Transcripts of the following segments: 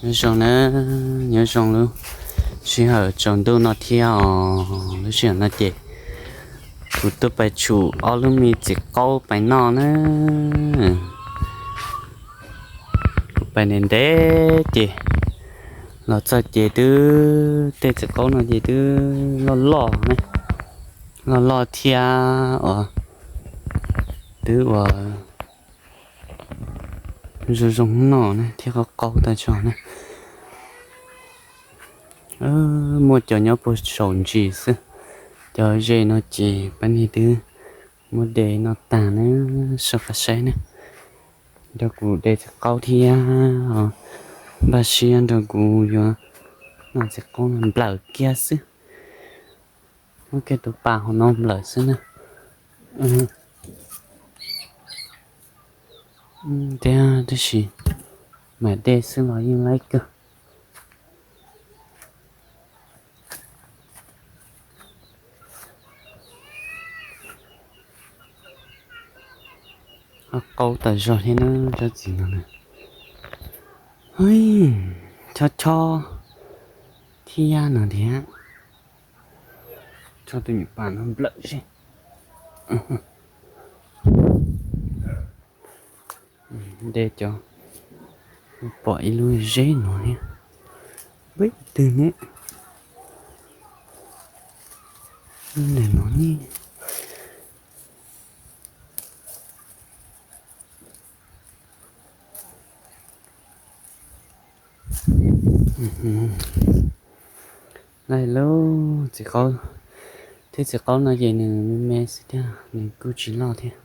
Nyob zoo na, nyob zoo lub sij hawm tsaus ntuj no thiab os. Lub sij hawm no ces kuv tuaj pais tshum ob lub me txiv qaub pais noj na. Kuv pais ntev ntev ces los txog ces twb tej txiv qaub no ces twb loj loj na, loj loj thiab uas twb uas zoo zoo noj na thiab qaub qaub tag zog na. Muaj cov nyob puag saum ntsis xwb, cov ze no ces pab niag twb muab de noj tag na. Soj qab saib na, nrog kuv de txiv qaub thiab, npaj siab nrog kuv yuav noj txiv qaub no nplawm kiag xwb. Muab kiag tus pas hauv no nplawm xwb na. Thiab tab sis mam de xwb los yeej laib kawg. Qaub tas zog thiab na, tsob txiv no na. Chob chob thiab no thiab. Chob tus nyuam pas no nplawm seb. De cov, pom ib lub zeb no thiab. Peb twg ne? Lub ntawm no ne. Laij lauj, txiv qaub, thiab txiv qaub no ces nws me me xwb thiab nws kuj tsis loj thiab.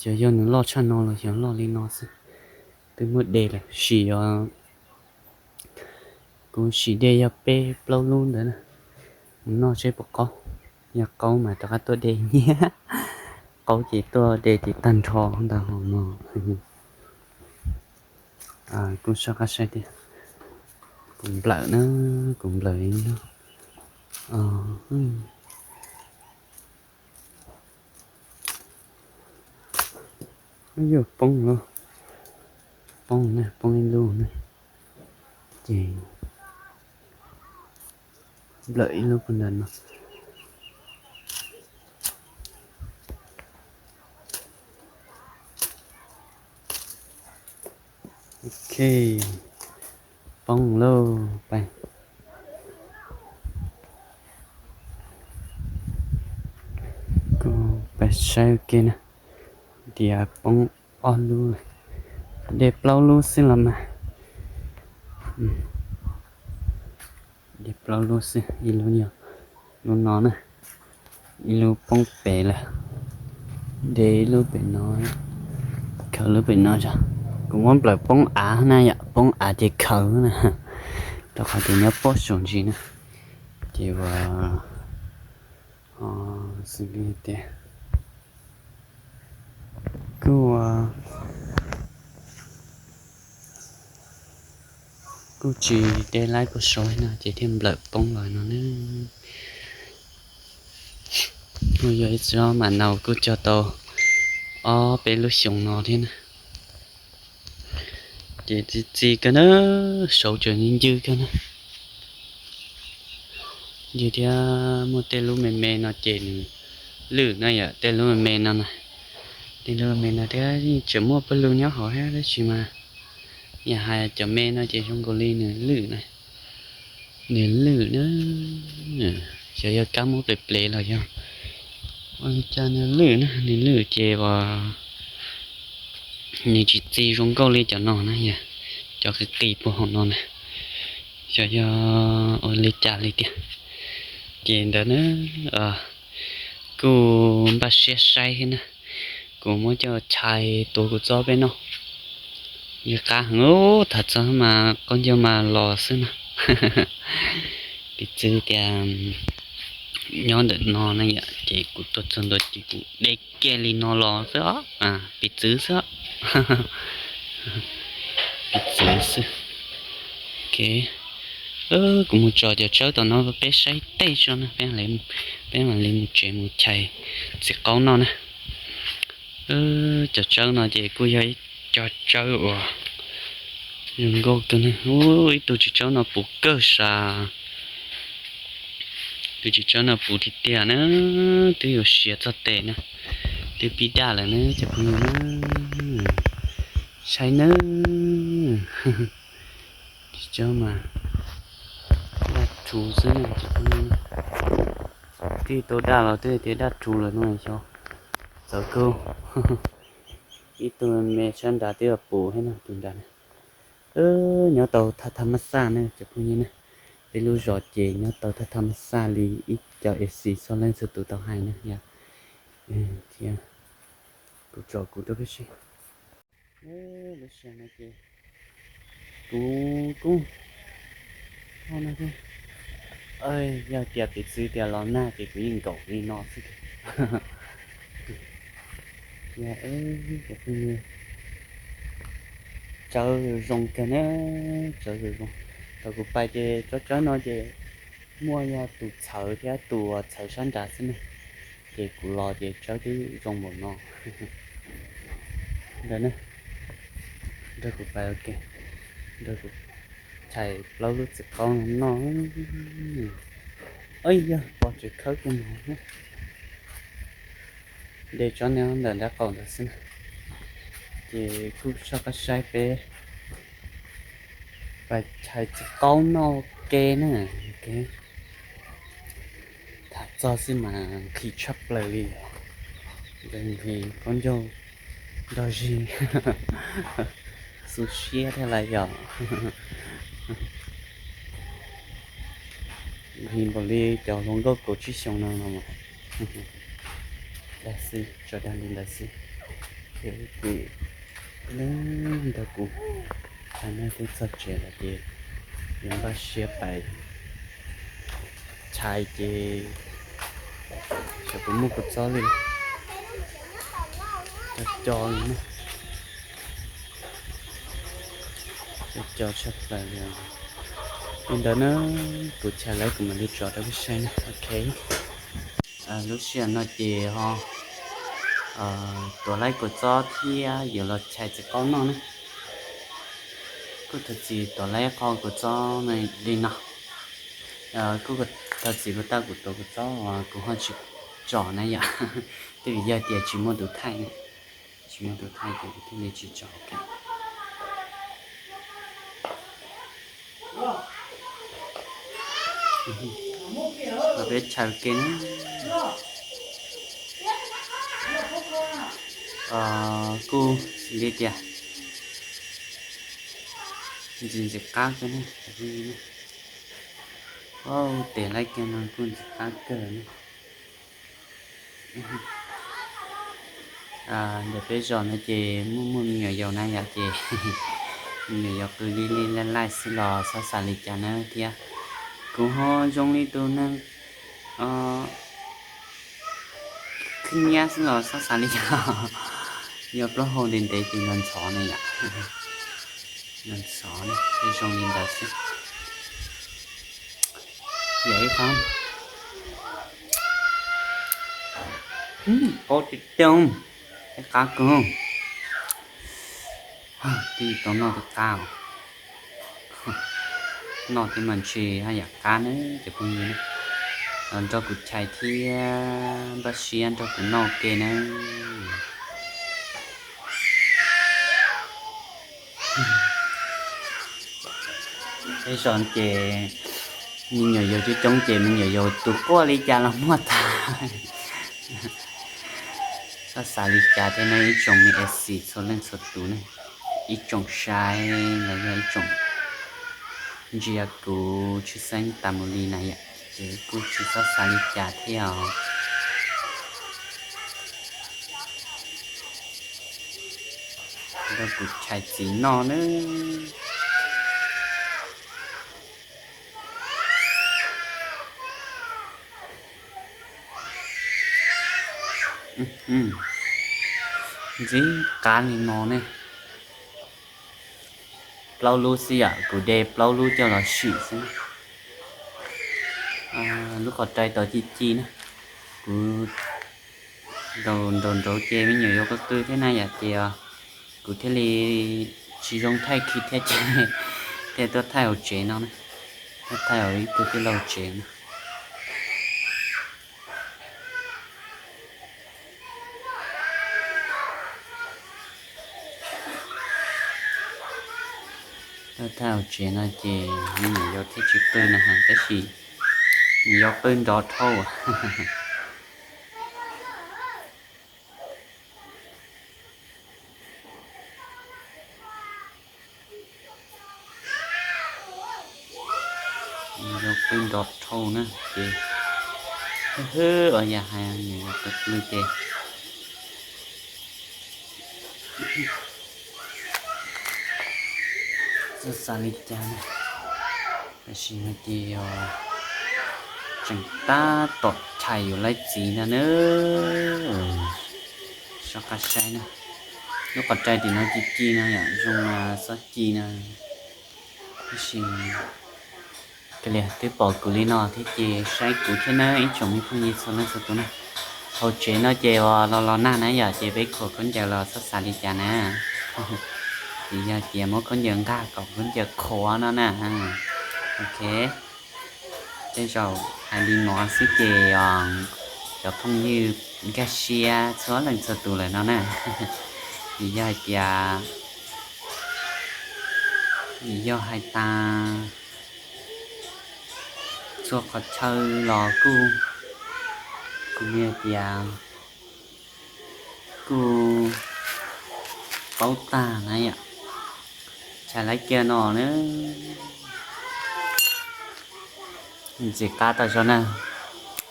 Xyov yog nws loj tshaj no los xyov loj li no xwb. Twb muab de lawm, sim yog kuv sim de yog peb plaub lub ntawd na, mus noj seb puas qaub. Yog qaub mas rov qab tuaj de nyiab, qaub ces tuaj de tim tag nrho ntawd hos no. Kuj soj qab saib tias, kuv nplawm na, kuv nplawm ib lub. Yuav poob lauj, poob na, poob ib lub na, ces nplawm ib lub puag ntawm no. Ok, poob lauj, pais. Kuv pais saib ua ke na, tias poob ob lub, de plaub lub xwb los mas. De plaub lub xwb, ib lub yog lub no na, ib lub poob pem lawm, de ib lub pem no, khaws lub pem no tso. Kuv muab nplawm poob av na yom, poob av ces khaws na, rau qhov tias nyob puag saum ntsis na, ces ua xws li tias kuj kuj tsis de laib puag saud no ces thiaj nplawm poob los no ne. Kuj yog ib txoj mam naus kuj cog tau ob peb lub xyoo no thiab na. Ces txi txiv kawg na, saud tseem ncw kawg na. Ncw thiab muaj tej lub me me no ces nws lwj na yom, tej lub me me no na, tej lub me me no thiab tseem muaj pawg lug nyob hauv thiab tab sis mas yog hais cov me no ces zoo nkaus li nws lwj na, nws lwj na, xyov yog kab muab plev plev los yog ua li cas nws lwj na, nws lwj ces uas nws tsis txi zoo nkauj li cov no na yom, cov qis qis puag hauv no na, xyov yog ua li cas li tiag. Ces ntawd na, kuj npaj siab saib thiab na, kuv muab coj chais tuav kuv txob peb noj. Nws qab heev, tham txog mas qaub ncaug mas los xwb na. Piv txwv tias nyob ntawm no na yom, ces kuv tuaj txog ntua ces kuv de kiag li no los xwb os, piv txwv xwb. Piv txwv xwb. Ok, kuv mus tso cov tsawb tom no peb saib tej tso na, peb mam li mus tsev mus chais txiv qaub noj na. Cov tsawb no ces kuj yog ib co tsawb uas Zoo nkauj kawg ne. Ib tug txiv tsawb no puv kawg sas. Tus txiv tsawb no puv tiag tiag na, twb yuav siav txog tes na, twb pib daj lawm na cov phooj ywg na. Saib nawb, txiv tsawb mas daj rhuv xwb na cov phooj ywg. Twb tau daj los twb tias daj rhuv lawm no xyov. Txawv kawg. Ib tug me sab nrad twb yuav puv thiab no, tus nrad na. Nyob tau thaj thaj mab xaj na cov phooj ywg na. Peb lub zos ces nyob tau thaj thaj mab xaj li ib co A C txhua leej txhua tus tau hais na yom. Thiab kuv tsom kuv rau peb seb. Lub sij hawm no ces kuv kuj ho no thiab. Yog tias piv txwv tias los nag ces kuv yeej nkaum li no xwb. Ces, ces phooj ywg, tsawb zoo kawg na, tsawb zoo zoo. Thaum kuv pais ces tsawb tsawb no ces muaj yog tus txhawv thiab tus txhawv sab nrad xwb na, ces kuv los ces tsawb twb zoo npaum no. Ntawd na, nrog kuv pais ua ke, nrog kuv chais plaub lub txiv qaub no noj. Yog pom tseem khawb kiag no. De tsob no ntawm nraub qaum ntawd xwb na. Ces kuj soj qab saib peb pais chais txiv qaub noj ua ke na. Tham txog xwb mas nqhis tshaj plaws li os. Nqhis qaub ncaug nrog zig, xu siab thiab lawm yom. Nqhis npaum li cov hluas nkauj kaum tsib xyoos no no mas. Dag xwb, tso dag li ntawd xwb. Ces leej nrog kuv pais no twb txog tsev lawm ces yuav npaj siab pais chais ces xyov puas muaj kua txob li. Co co li na. Co co tshaj plaws li. Li ntawd na, kuv chais lawm kuv mam li tso rau peb saib na. Ok. Lub sij hawm no ces ho tuav laib kua txob thiab yuav los chais txiv qaub noj na. Kuj thov txim tuav laib qho kua txob li no. Kuj thov txim kuv tau kuv tuav kua txob uas kuv ho tsis tsom na yom. Twb vim yog tias tsis muaj tus thaij, tsis muaj tus thaij ces kuv thiaj li tsis tsom. Los peb chais ke na. Kuj xws li tias ntxim ntxim qab kawg ne. Tes laib kiag no kuj ntxim qab kawg ne. Ntawm peb zos no ces muaj muaj me nyuam yaus na yom, ces me nyuam yaus qw li li laij laij xwb los txhob xav li cas na thiab. Kuv ho zoo li tus neeg khwb nyiab xwb los txhob xav li cas. Yog plaub hau ntev ntev ces nco ntxhov na yom. Nco ntxhov na, zoo li ntawd xwb. Yog ib qho qaub tiag tiag, ib qab kawg. Twb tau noj twb qab, noj twb mas ntshe haj yam qab na cov phooj ywg. Los nrog kuv chais thiab npaj siab nrog kuv noj ua ke na. Peb zos ces me nyuam yaus coob coob ces me nyuam yaus tus quaj li cas los muaj tag. Txhob xav li cas thiab ne ib tsoom me A C txhua leej txhua tus ne, ib tsoom saib los yog ib tsoom ntsia kuv tshwj xeeb tas mus li na yom, ces kuj tsis txhob xav li cas thiab os. Nrog kuv chais txiv noj nawb. Ntxim qab li no ne. Plaub lub xwb yom, kuv de plaub lub coj los sim xwb. Lub qhov rai tod ci ci na, kuv nraus nraus ces me nyuam yaus qw qw thiab na yom, ces kuv thiaj li Tsis zoo thaij khi thiab ces thiaj tuaj thaij hauv tsev no na. Tuaj thaij hauv ib tug tij laug tsev no. Tuaj thaij hauv tsev no ces me nyuam yaus thiaj tsis qw no heev tab sis me nyuam yaus qw nrov dhau. Yog qw nrov dhau na ces, hwb, yog hais nws qw qw ces txhob xav li cas na. Tam sim no ces yog tseem tab tom chais yuav laib txiv no na. Soj qab saib na, lub qhov rai tim no ci ci no yom, zoo mas xob ci no. Tab sis kav liam twb pom kuv li no thiab ces saib kuv thiab na ib tsoom me phooj ywg txhua leej txhua tus na. Hauv tsev no ces uas los los nag na yom ces peb khuam khaub ncaws los txhob xav li cas na. Vim yog tias muab khaub ncaws nqag kom khaub ncaws qhuav no na. Ok, tej zaum hais li no xwb ces cov phooj ywg nkag siab txhua leej txhua tus lawm no na. Vim yog hais tias, vim yog hais tas txhua qhov chaw los kuj, kuj yog tias kuj paub tag na yom. Tshais laib kiag no na, ntxim qab tau zoo na.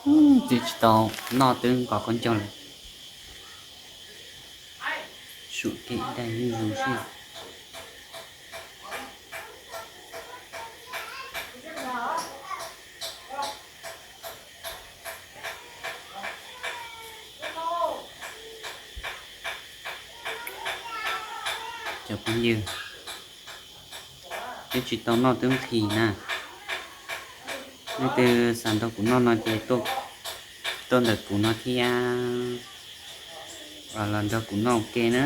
Twb tsis tau noj twb nqos khaub ncaws lawm. Sum kev daig zuj zus xwb. Cov phooj ywg, twb tsis tau noj twb nqhis na. Leej twg xav nrog kuv noj no ces tuaj ntawm kuv no thiab, los nrog kuv noj ua ke na.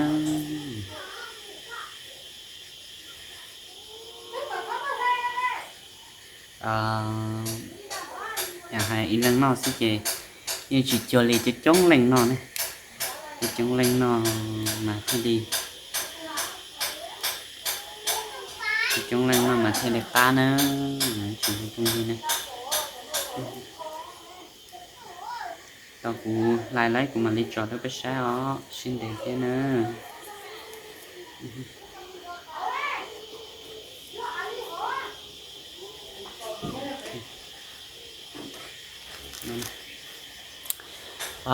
Yog hais ib leeg noj xwb ces yeej tsis cuag li coob coob leej noj ne. Coob coob leej noj mas thiaj li, coob coob leej noj mas thiaj li qab na. Tsis zoo phooj ywg na. Tau kuv hlais laib kuv mam li tso rau peb saib os, sib ntev thiab na.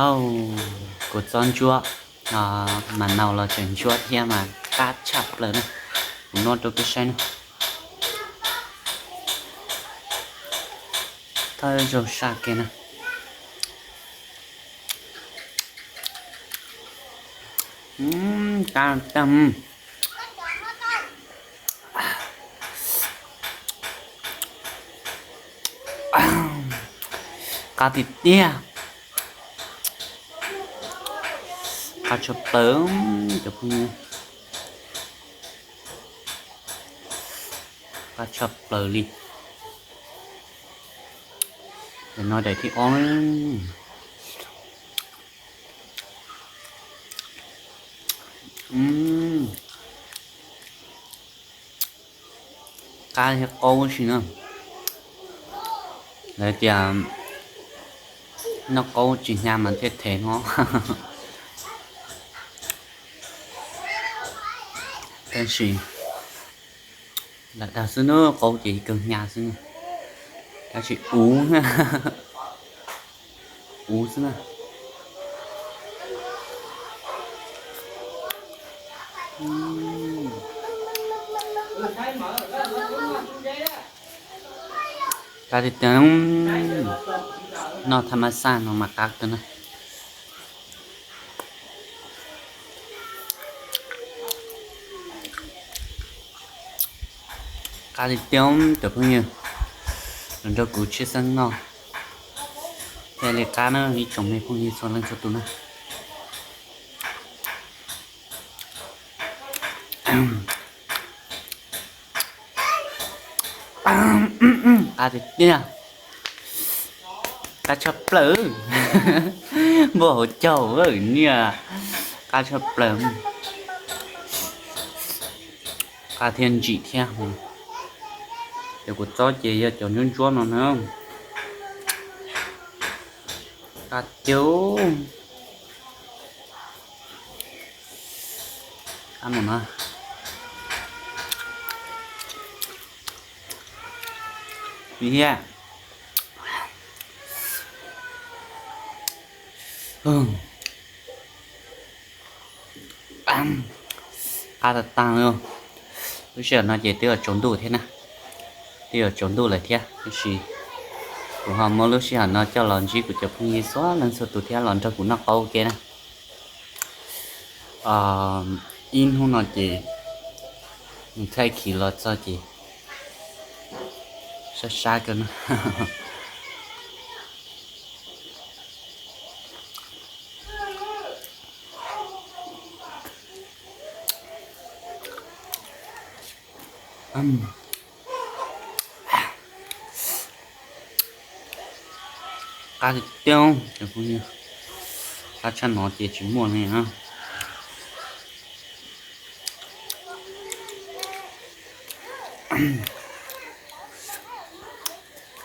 Au, kuv txob ntsuab, mas nau los tseem ntsuab thiab mas qab tshaj plaws na. Kuv noj rau peb saib na. Thawj zaug saj kiag na. Qab tag, qab tiag tiag, qab tshaj plaws cov phooj ywg, qab tshaj plaws li. Daim no daim thib ob. Qab thiab qaub si na. Lawv tias noj qaub tsis hnyav mas thiaj them no. Tab sis lam dag xwb na, qaub ces kawg hnyav xwb na. Tab sis uv, uv xwb na. Qab tiag tiag, noj thaj mab xaj no mas qab kawg na. Qab tiag tiag cov phooj ywg, los nrog kuv tshwj xeeb noj thiaj li qab na ib tsoom me phooj ywg txhua leej txhua tus na. Qab tiag tiag, qab tshaj plaws. Npua hauv caug niag, qab tshaj plaws, qab thiab ntsim thiab. Ces kuv txob ces yog cov ntsuab ntsuab no na. Qab tiag. Qab no na. Ib yam qab tag tag li. Lub sij hawm no ces twb yuav tsaus ntuj thiab na, twb yuav tsaus ntuj lawm thiab, tab sis kuv ho muab lub sij hawm no coj los ntsib kuv cov phooj ywg txhua leej txhua tus thiab los nrog kuv noj qaub ua ke na. Ib hnub no ces nws thaij khiv los txog ces sab sab kawg na. Qab tiag tiag, qab tshaj no ces tsis muaj li na.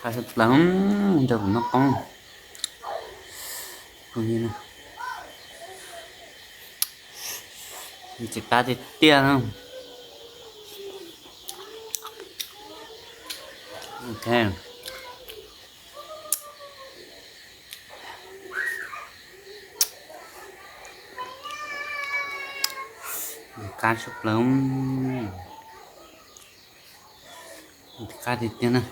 Qab tshaj plaws, nrog kuv noj qoob. Ntxim qab tiag tiag. Ok. Qab tshaj plaws, qab tiag tiag na.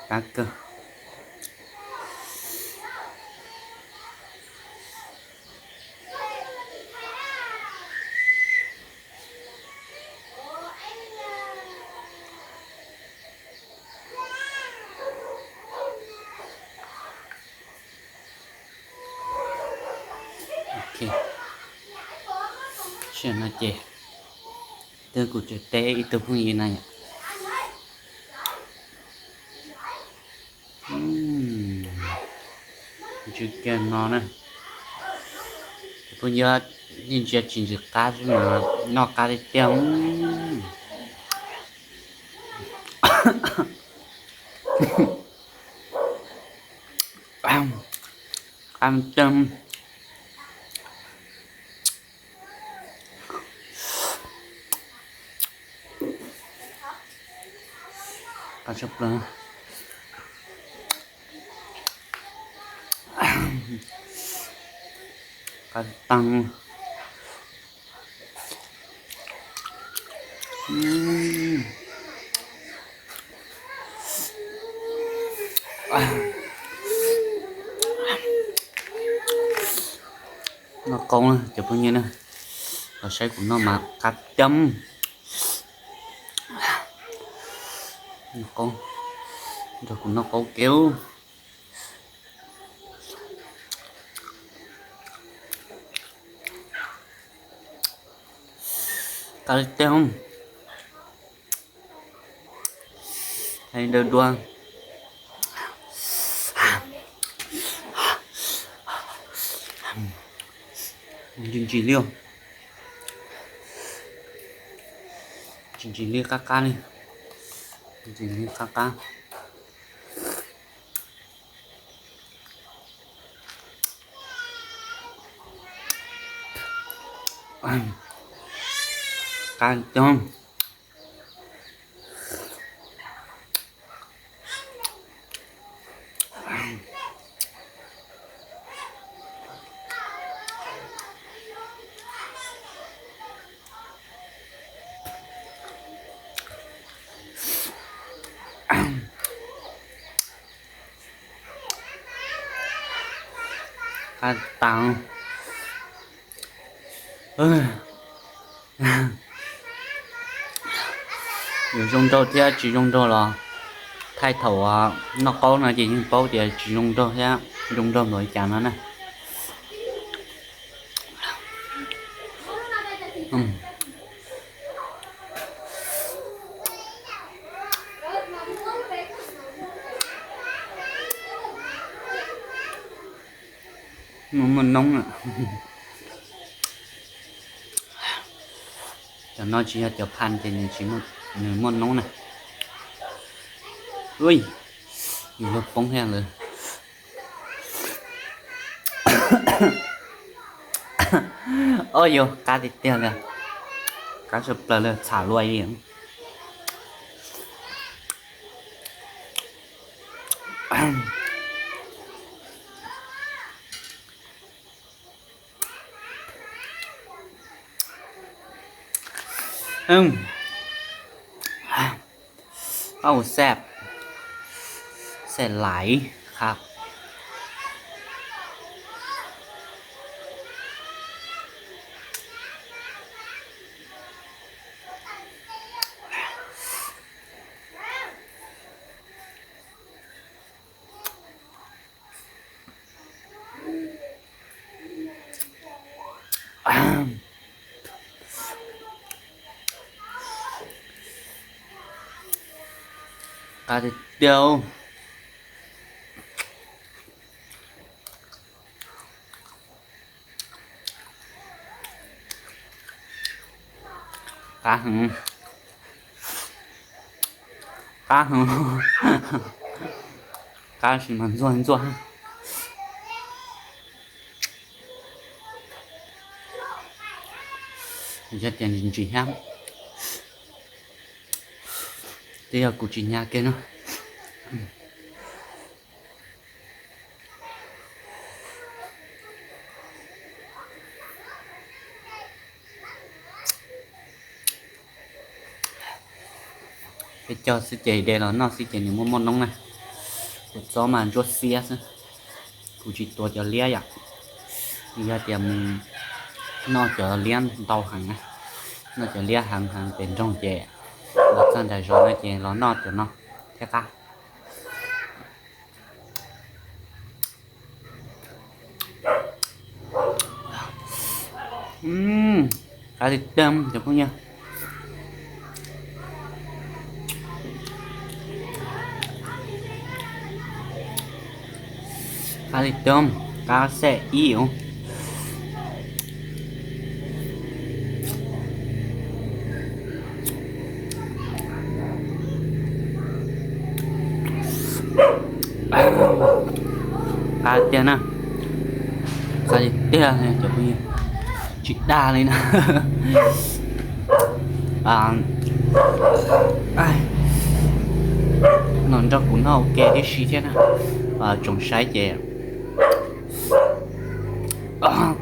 Qab kawg. Ok, sij hawm no ces twb kuv tseem teb ib tug phooj ywg na yom. Ntsw kiag no na. Phooj ywg, yeej ntsia tsis ntsws qab xwb mas noj qab tiag tiag. Qab tiag. Qab tshaj plaws. Qab tag. Noj qoob na cov phooj ywg na, los saib kuv noj mas qab tiag. Noj qoob, nrog kuv noj qoob kev. Qab tiag. Hais daws dua. Ntsis ntsis li, ntsis ntsis li qab qab li, ntsis li qab qab. Qab tiag. Qab tas. Yuav zoo nraug thiab tsis zoo nraug los Thaij thaum noj qaub no ces yeej paub tias tsis zoo nraug thiab zoo nraug npaum li cas no na. Muaj noob na. Cov no tsis yog cov phaj ces nws tsis, nws muaj noob na. Ui, yus luag poob thiab lawm. Oj, yus qab tiag tiag li. Qab tshaj plaws li, txham luaj li. Ub, xab, xab laiv qab. Qab tiag tiag. Qab heev, qab heev, qab sis mas ntxuag ntxuag. Yog tias ntsim ntsim thiab, twb yog kuv tsis hnyav kiag no. Peb cog xwb ces de los noj xwb ces nws muaj muaj noob na. Kuv txob mas ntsuab xiab xwb. Kuv tsis tuav cov liab yom. Yog tias mus noj cov liab ntau heev na, noj cov liab heev heev pem nroog ces los txog nram zos no ces los noj cov no thiaj qab. Qab tiag tiag cov phooj ywg. Qab tiag tiag, qab xab ib os. Qab tiag na, qab tiag tiag cov phooj ywg, tsis dag li na. Los nrog kuv noj ua ke tib si thiab na, tsoom saib ces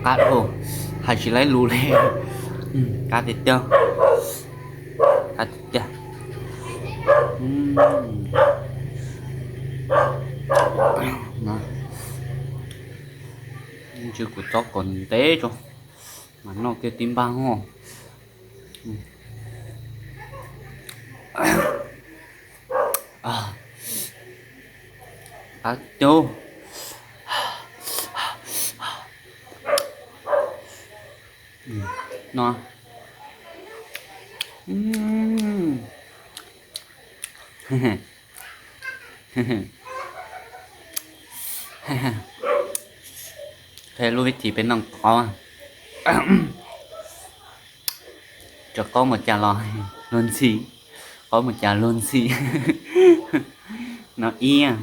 qab dhau, hais tsis laib lus li. Qab tiag tiag, qab tiag tiag. Ntshe kuv txob kom ntev tso mas noj kiag tib npag os. Qab tiag. No, qhia lub vib thim peb noj qaub. Rau qaub mus cas los luag ntxhi, qaub mus cas luag ntxhi. No ib.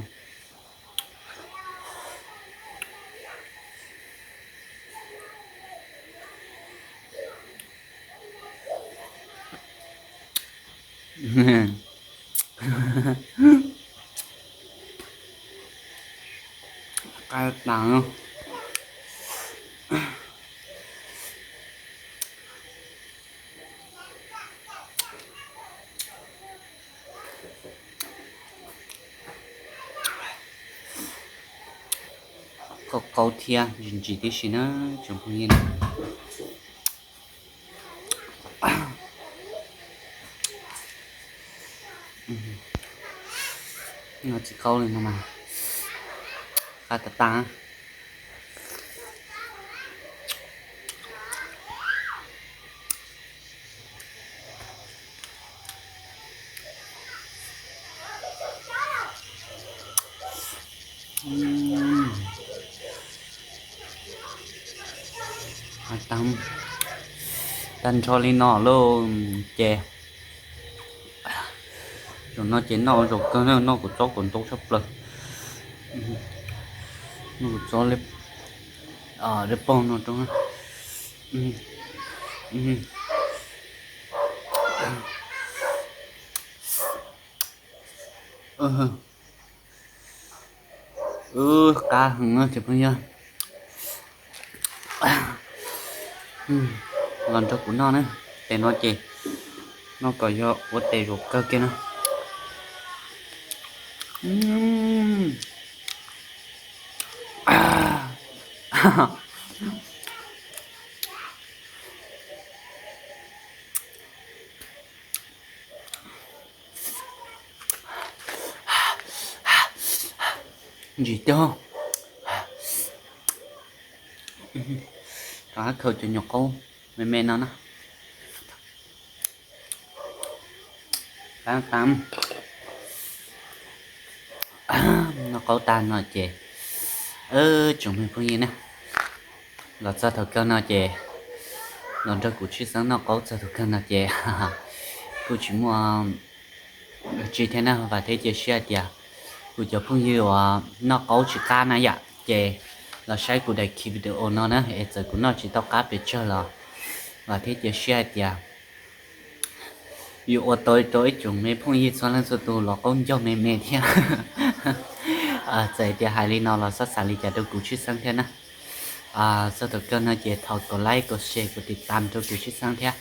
Qab tas. Qaub qaub thiab ntsim ntsim tib si na tsoom phooj ywg. Tsis qaub li no mas, qab tas tas. Tag nrho li no lauj ces, zaum no ces noj ua zaum kawg na, noj kuv tsob kuv ntoo tshaj plaws. Noj kuv tsob li, li paug no rau. Qab heev cov phooj ywg, los nrog kuv noj na. Tes no ces noj kom yog ua tes zaum kawg kiag na. Ntsim tiag. Rov qab khaws cov nyuam qaub me me no na. Tab tab, noj qaub tag no ces, tsoom me phooj ywg na, los txog thaum kawg no ces, los nrog kuv tshwj xeeb noj qaub txog thaum kawg no ces kuj tsis muaj dab tsi thiab na, vam thiab cia siab hais tias kuv cov phooj ywg uas noj qaub tsis qab na yom, ces los saib kuv daim video no na, es txawm kuv noj tsis tau qab pes tsawg los vam thiab cia siab hais tias yuav ua tau rau ib tsoom me phooj ywg txhua leej txhua tus los qaub ncaug me me thiab. Txawm tias hais li no los xob xav li cas rau kuv tshwj xeeb thiab na. Txog thaum kawg no ces thov kom like, kom share, kom tiv tam rau kuv tshwj xeeb thiab,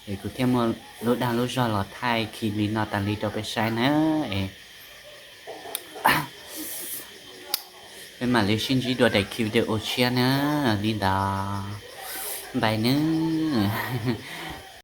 es kuv thiaj muaj lub dag lub zog los thaij khi li no tas li rau peb saib na. Es peb mam li sib ntsib dua daim khi video tshiab na. Li ntawd, npais nawb.